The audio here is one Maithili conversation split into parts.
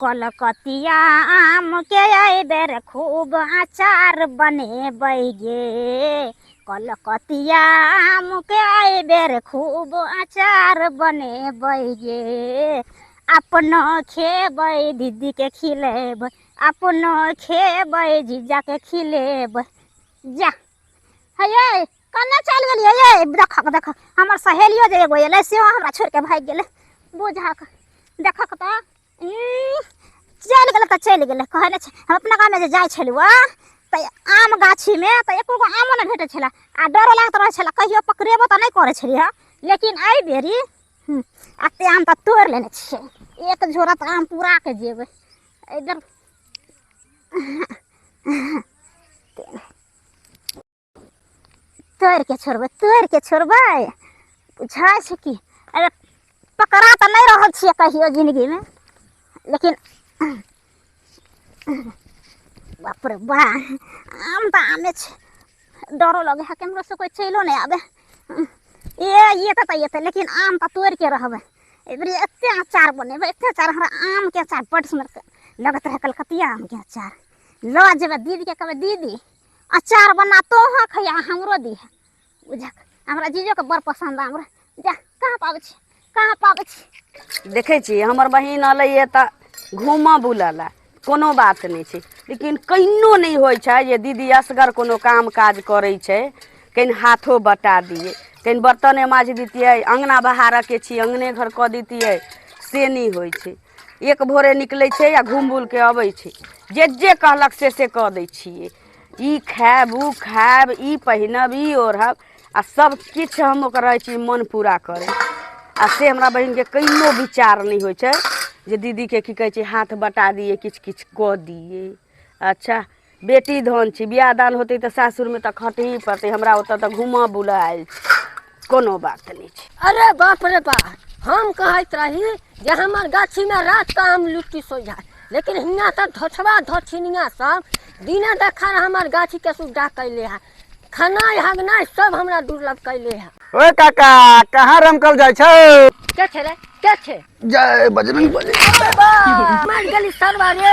कलकतिया आमके एहि बेर खूब अचार बनेबै गे। कलकतिया आमके एहि बेर खूब अचार बनेबै गे। अपनो खेबै, दीदीके खिलेबै, अपनो खेबै, जीजाके खिलेबै। जा हे यै, कन्ने चलि गेलियै यै? देखक देखक, हमर सहेलियो जे एगो एलै सेहो हमरा छोड़िके भागि गेलै। बुझक देखक तऽ चलि गेलै तऽ चलि गेलै। कहै नहि छै, हम अपना गाममे जे जाइ छलहुँ तऽ आम गाछीमे तऽ एको गो आमो नहि भेटै छलै आ डरो लागैत रहै छलै, कहियो पकड़ेबो तऽ नहि करै छलियै। लेकिन एहि बेरी एते आम तऽ तोड़ि लेने छियै, एक झोरा तऽ आम पूरा के जेबै एहि बेर। तोड़ि के छोड़बै, तोड़ि के छोड़बै। बुझाइ छै कि अरे पकड़ा तऽ नहि रहल छियै कहियो जिन्दगीमे, लेकिन बाप रे बा, आम तऽ आमे छै। डरो लगे है, केम्हरो से कोइ चलिओ नहि आबे। ए एतै तऽ एतै, लेकिन आम तऽ तोड़ि के रहबै। एहिबेर एते अचार बनेबै, एते अचार। हमरा आमके अचार बड्ड सुन्दर लगैत रहै, कलकतिया आमके अचार। लऽ जेबै दीदीके, कहबै दीदी अचार बना तोहँ खैया, हमरो दिहे। बुझक हमरा जीजोके बड़ पसन्द हमरा। जा कहाँ पाबै छी, कहाँ पाबै छी? देखै छी हमर बहिन अलैए तऽ घूमऽ बुलऽ लए कोनो बात नहि छै, लेकिन कहिनो नहि होइ छै जे दीदी असगर कोनो काम काज करै छै, कनि हाथो बटा दियै, कनि बर्तने माजि दितियै, अङ्गना बहारऽके छी, अङ्गने घर कऽ दितियै, से नहि होइ छै। एक भोरे निकलै छै आ घुमि बुलि कऽ अबै छै, जे जे कहलक से से कऽ दै छियै। ई खायब, ओ खायब, ई पहिनब, ई ओढ़ब, आ सब किछु हम ओकर रहै छी मन पूरा करै। आ से हमरा बहिनके कहिनो विचार नहि होइ छै जे दीदीके की कहै छै हाथ बटा दियै, किछु किछु कऽ दियै। अच्छा बेटी धन छी, बियाह दान होतै तऽ सासुरमे तऽ खटही पड़तै, हमरा ओतऽ तऽ घूमऽ बुलऽ आयल छी, कोनो बात नहि छै। अरे बाप रे बा, हम कहैत रही जे हमर गाछीमे रात कऽ आम लुट्टी सोझा, लेकिन हियाँ तऽ धोछबा धोछिनिया सब दिने देखार हमर गाछीके सुविधा कैले है, खनाइ हगनाइ सब हमरा दुर्लभ कैले है। ओए काका, कहाँ रमकल जाइ छै? के छै रे, के छै? जय बजरंग बली। मर गेली सरवा रे,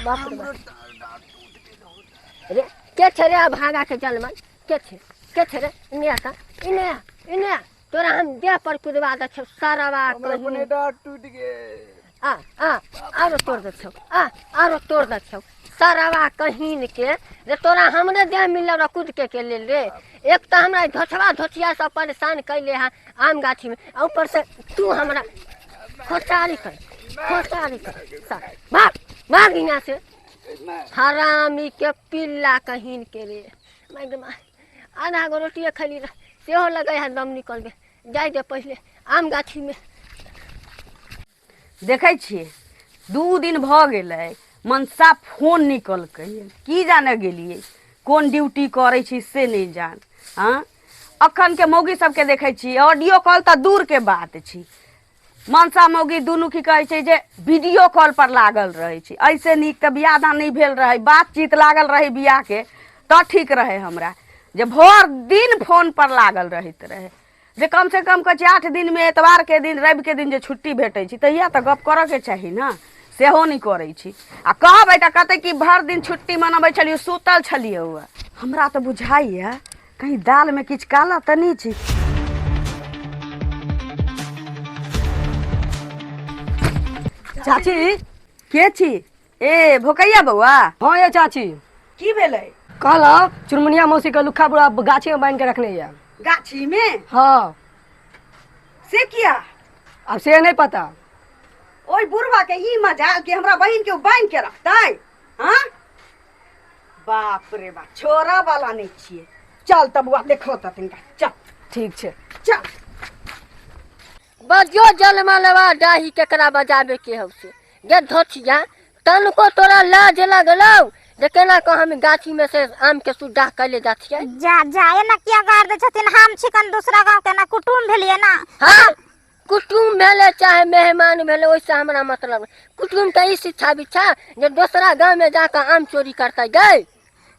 बाप रे बाप। रे के छै रे भागा के जलमल? के छै, के छै रे? इने आता, इने आ, इने आ, तोरा हम देह पर कुदवा दै छौ सरवा। कहीं टूट गेल। आ आ आरो तोड़ दै छौ, आ आरो तोड़ दै छौ सरवा कहीन के रे। तोरा हमरे देह मिलल रह कूद के लेल रे? एक तऽ हमरा धोछवा धोछिया सब परेशान कैले है आम गाछीमे, आ ऊपर से तू हमरा खोचारी कर, खोचारी कर। सर भाग, भाग यहाँ से हरामी के पिल्ला कहीन के रे। माय, आधा गो रोटिए खैली रह, सेहो लगै है दम निकल गेल। जाइ दे पहिले आम गाछीमे। देखै छियै 2 दिन भऽ गेलै, मनसा फोन निकलकै, की जाने गेलियै कोन ड्यूटी करै छी से नहि जान। हँ अखनके मौगी सबके देखै छी, ऑडियो कॉल तऽ दूरके बात छी, मनसा मौगी दुनू की कहै छै जे वीडियो कॉल पर लागल रहै छै। एहिसँ नीक तऽ बियाह दान नहि भेल रहै, बातचीत लागल रहै बियाहके तऽ ठीक रहै। हमरा जे भरि दिन फोन पर लागल रहैत रहै, जे कम से कम कहै छै 8 दिनमे एतवारके दिन रविके दिन जे छुट्टी भेटै छै तहिया तऽ गप करऽके चाही ने, सेहो नहि करै छी। आ कहबै तऽ कहतै कि भरि दिन छुट्टी मनबै छलियै, सुतल छलियै। हमरा तऽ बुझाइए कहीं दालमे किछु काला तऽ नहि छै। चाची। के छी? ए भोकैया बौआ। हाँ ये चाची। की भेलै? कहलहुँ चुनमुनिया मौसी के लुखा बुढ़ा गाछी में बान्हि के रखने ये। गाछी में? हाँ। से किया? अब से नहीं पता। ओहि बुढ़वा के ई मजा कि हमरा बहिन के बान्हि के रखतै? हाँ बाप रे बाप, छोड़ा वाला नहीं छियै। चल तऽ बौआ देखो तऽ तनिका, चल। ठीक छै। चल। बजो जलमा लेवा डाही केकरा बजाबे के हौ से गे धोछिया, तनको तोरा लाज लगलौ जे केना कऽ हम गाछी में से आम के सुड्डा कैले जा छियै? जा जा, एना किया गाड़ दै छथिन? हम छिकन दूसरा गाँव के ना कुटुम्ब भेलियै ना। हाँ कुटुम्ब भेलै चाहे मेहमान भेलै, ओहिसँ हमरा मतलब। कुटुम्ब के ई शिक्षा बिच्छा जे दोसरा गाँव में जाकऽ आम चोरी करतै गै?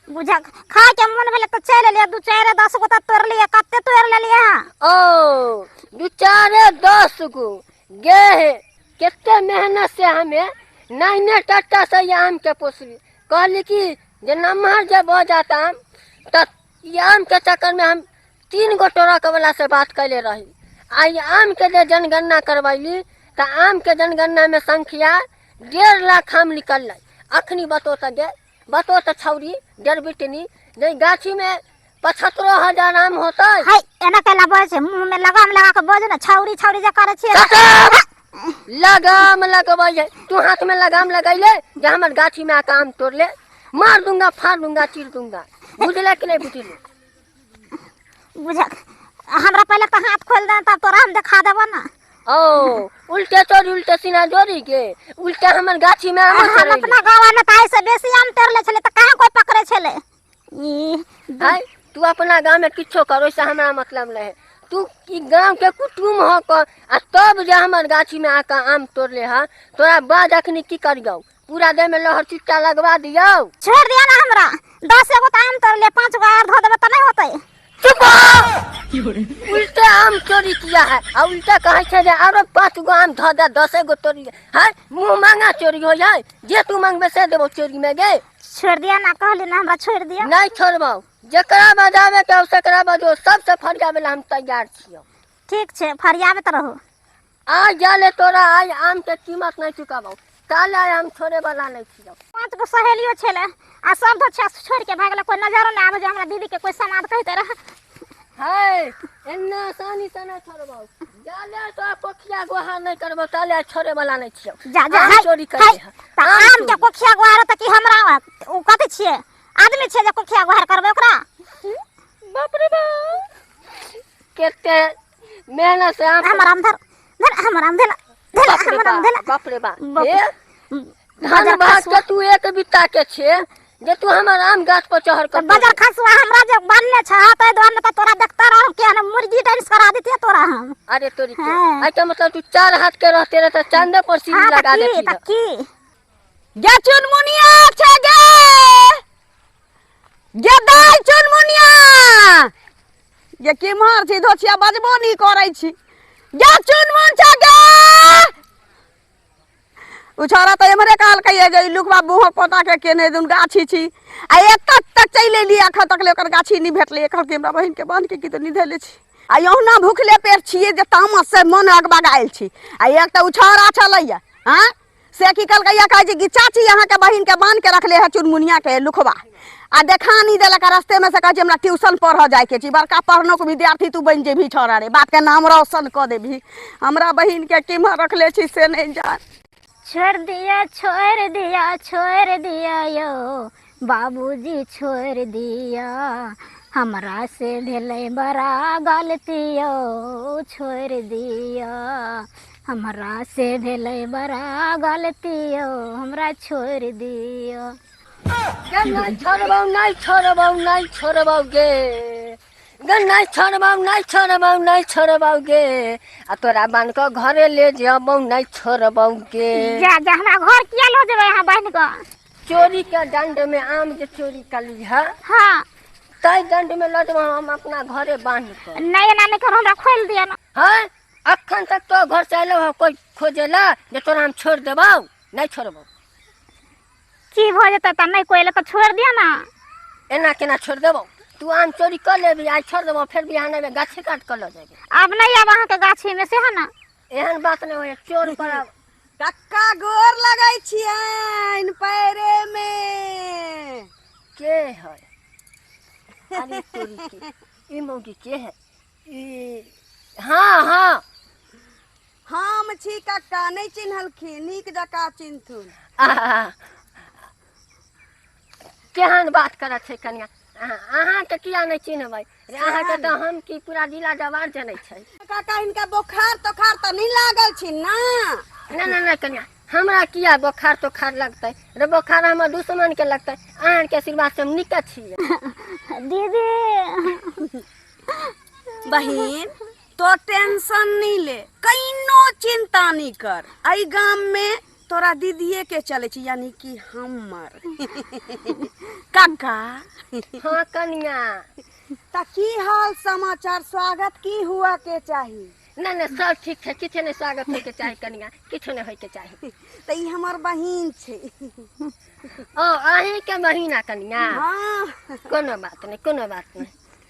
बुझा खाय के मन भेलै तऽ चलि एलियै, 2 4 10 गो तऽ तोड़लियै। कते तोड़ि लेलियै अहाँ? ओ 2 4 10 गो गे, कते मेहनत से हमे नाइने टट्टा से ई आम के पोसली। कहली कि जे नमहर जे भऽ जात आम तऽ ई आम के चक्कर में हम 3 गो ट्रक वाला से बात कैले रही। आ ई आम के जे जनगणना करवैली तऽ आम के जनगणना में संख्या 1.5 लाख आम निकललै। अखनी बतो तऽ गे, बतो तऽ छौरी डरबिटनी जे गाछी में 75,000 आम होतै। है एना कैला बजै छै, मुँह में लगाम लगा के बज ने, छौरी छौरी जे करै छियै। लगाम लगबै है, तू हाथ में लगाम लगैले जे हमर गाछी में आके आम तोड़ ले, मार दूंगा फाड़ दूंगा चीर दूंगा, बुझले कि नहीं बुझले? बुझ हमरा पहले तो हाथ खोल दे तब तोरा हम देखा देबो ना। ओ उल्टे तोड़ उल्टे सीना जोड़ी के उल्टे हमर गाछी में आम हम तोड़ैले। अपना गाँव में तऽ एहिसँ बेसी आम तोड़ले छलै तऽ कहाँ कोइ पकड़ै छलै। ई है तू अपना गाँव में किछो कर, ओहिसँ हमरा मतलब नहीं है। तू ई गाँव के कुटुम हो क आ तब जे हमर गाछी में आके आम तोड़ले है, तोरा बाद अखनी की करियौ? पूरा देह में लहर चुट्टा लगवा दियौ। छोड़ दिया ना हमरा, 10 गो तऽ आम तोड़ले, 5 गो आर धो देबै तऽ नहीं होतै। चुप हो! उल्टे आम चोरी किया है आ उल्टा कहै छै जे आरो 5 गो आम धऽ दे, 10 गो तोड़ी है, मुँह मांगा चोरी हो जाए, जे तू मांगबे से देबो चोरी में गे। छोड़ दिया ना, कहली ना हमरा छोड़ दिया। नहीं छोड़बौ, जकरा बजावे के तकरा बजो, सबसे फरियावे ला हम तैयार छियौ। ठीक छै, फरियाबैत रहू। आज जाले तोरा आज आम के कीमत नहीं चुकाबौ, काल आइ हम छोड़े वाला नहीं छियौ। 5 गो सहेलियो छलै आ सब धोछा छोड़ के भागल, कोई नजरो नहीं आबै जे हमरा दीदी के कोई समाद कहते रहे। है एन्ना आसानी से नहीं छोड़बौ, जाले तो कोखिया गोहा नहीं करबौ, ताले आज छोड़े वाला नहीं छियौ। जा जा आम है, चोरी है, करै है। त आम आम के चोरी। कोखिया गोहार त की हमरा उ कथी छियै? आदमी छियै जे कोखिया गोहार करबै ओकरा? बाप रे बाप, केते मेहनत से आम हमर आम धर, धर हमर आम धर, धर बाप रे हमर आम धर। बाप रे बाप, बाप ए, रे। धान बाजार भात खसुआ। के तू एक बित्ता के छे जे तू हमर आम गाछ पर चढ़ के तऽ बजर खसुआ हमरा जे बान्हले छह ताहि दुआरे तऽ तोरा देखते रहब कि हम मुर्गी डांस करा देतियै तोरा हम। अरे तोरी के। हाँ। आइ के मतलब तू 4 हाथ के रहते रहे तऽ चांदे पर सीढ़ी हाँ, तऽ लगा की, देती तऽ की? गे चुनमुनिया छे गे, गे दाइ चुनमुनिया, गे केम्हर छी धोछिया बजबो नहीं करै छी, गे चुनमुन छे गे। उ छौड़ा तऽ एम्हरे कहलकै जे ई लुकबा मुँहक पोता के केने दुन गाछी छी, आ एतऽ तक चलि एलियै, एखन तक ले ओकर गाछी नहि भेटलै। कहलकै हमरा बहिन के बान्हि के की तऽ निधेले छी, आ अहुना भुखले पेट छियै जे तामस से मन अगबगायल छी। आ एक तऽ उ छौड़ा छलैया, हाँ से की कहलकै, कहै छै कि चाची अहाँके बहिन के बान्हि के रखले है चुनमुनिया के लुखबा, आ देखा नहीं देलक रस्ते में से कहै छै हमरा ट्यूशन पढ़ऽ जाइके छै, बड़का पढ़नोके विद्यार्थी तू बनि जेबही छौड़ा रे, बापके नाम रोशन कऽ देबही, हमरा बहिन के केम्हर रखले छी से नहीं जान। छोड़ दिया, छोड़ दिया, छोड़ दिया यो बाबूजी, छोड़ दिया, हमरा से भेलै बड़ा गलती यो, छोड़ दिया, हमरा से भेलै बड़ा गलती यो, हमरा छोड़ दिया। गे नहीं छोड़बौ, नहीं छोड़बौ, नहीं छोड़बौ गे, गे नहीं छोड़बौ, नहीं छोड़बौ, नहीं छोड़बौ गे, आ तोरा बान्हि कऽ घरे ले जेबौ, नहीं छोड़बौ गे। जा जा, हमरा घर किया लऽ जेबै अहाँ बान्हि कऽ? चोरी के दंड में आम जे चोरी कली है, हाँ, ताहि दंड में लऽ जेबौ हम अपना घरे बान्हि कऽ। नहीं एना नहीं करू, हमरा खोलि दिअ ना। हाँ, अखन तक तो घर से एलौ हँ कोई खोजेला जे तोरा हम छोड़ि देबौ? नहीं छोड़बौ। की भऽ जेतै तऽ नहि कोइ एलै तऽ छोड़ि दिअ ना। एना केना छोड़ि देबौ? तू आम चोरी कऽ लेबही, आइ छोड़ि देबौ, फेर बिहान एबै गाछे काटि कऽ लऽ जेबै। आब नहि आब अहाँके गाछीमे सेहो ना। एहन बात नहि होइए, चोर पर आब। कक्का गोर लगै छियनि पैरे में। के है? अरे तोरी के, ई मौगी के है? ई हाँ हाँ हम छी कक्का, नहीं चिन्हलखिन, नीक जकाँ चिन्हथुन। आहा, केहन बात करत छै कनिया, अहाँके किया नहि चिन्हबै रे? अहाँके तऽ हम की पूरा जिला जवार जनै छै। काका हिनका बोखार तोखार तऽ नहीं लागल छी ना? नहि नहि नहि कनिया, हमरा किया बोखार तोखार लगतै रे? बोखार हमर दुश्मन के लगतै, अहाँके आशीर्वाद से हम नीके छियै। दीदी बहिन तो टेंशन नहीं ले, कइनो चिंता नहीं कर, एहि गाम में तोरा दीदीए के चले छी, यानी कि हमर काका। हाँ कनिया, त की हाल समाचार, स्वागत की हुआ के चाही? नहि नहि, सब ठीक छै, किछु नहि स्वागत होइके चाही कनिया, किछु नहि होइके चाही। तऽ ई हमर बहिन छै। ओ अहींके बहिन आ कनिया? हँ। कोनो बात नहि, कोनो बात नहि।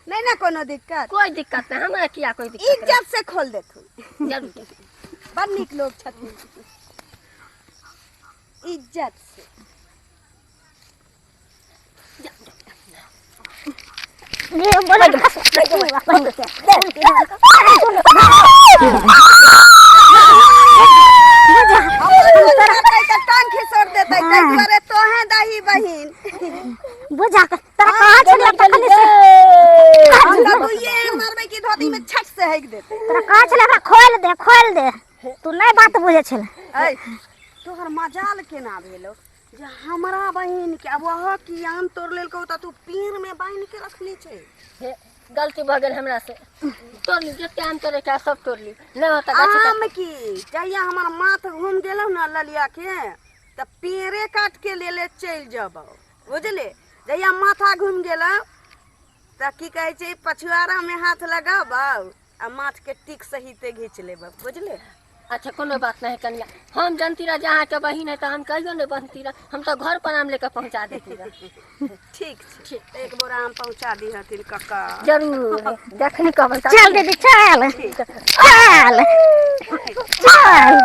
नहि ने कोनो दिक्कत? कोइ दिक्कत नहि, हमरा किया कोइ दिक्कत? इज्जत से खोल देथुन। जरूर। बड़ नीक लोग छथिन, इज्जत से। टांग खिसोड़ देतै, ताहि दुआरे तोहे दही बहिन। बुझा तोरा कहाँ छलै तखन से? हम तऽ दुइये मारबै कि धोती में छट से हेक देतै। तोरा कहाँ छलै, हमरा खोल दे, खोल दे, तू नहि बात बुझै छलै। ऐ तोहर मजाल केना भेलो जे हमरा बहिन के अब वह की आम तोड़ लेलकौ तऽ तू पेड़ में बान्हि के रखने छै? हे, गलती भऽ गेल हमरा से, तोड़ ली जते आम तोड़े के सब तोड़ ली, नहि होता गाछी काट। आम की जहिया हमर माथ घूम गेलौ ने ललिया के, तऽ पेड़े काट के लेले चलि जबौ, बुझले? जहिया माथा घूम गेलौ तऽ की कहै छै, पछुआरा में हाथ लगाबौ आ माथ के टिक सहिते घीच लेबौ, बुझले? अच्छा, कोनो बात नहीं कनिया, हम जानती रह जे अहाँके बहिन है तऽ हम कहियो नहि बन्हती रह, हम तऽ घर पर आम लेके पहुँचा देती रह। ठीक छै, एक बोरा आम पहुँचा दी हथिन कक्का। जरूर, जखनी कहबै। चल दीदी, चल चल चल।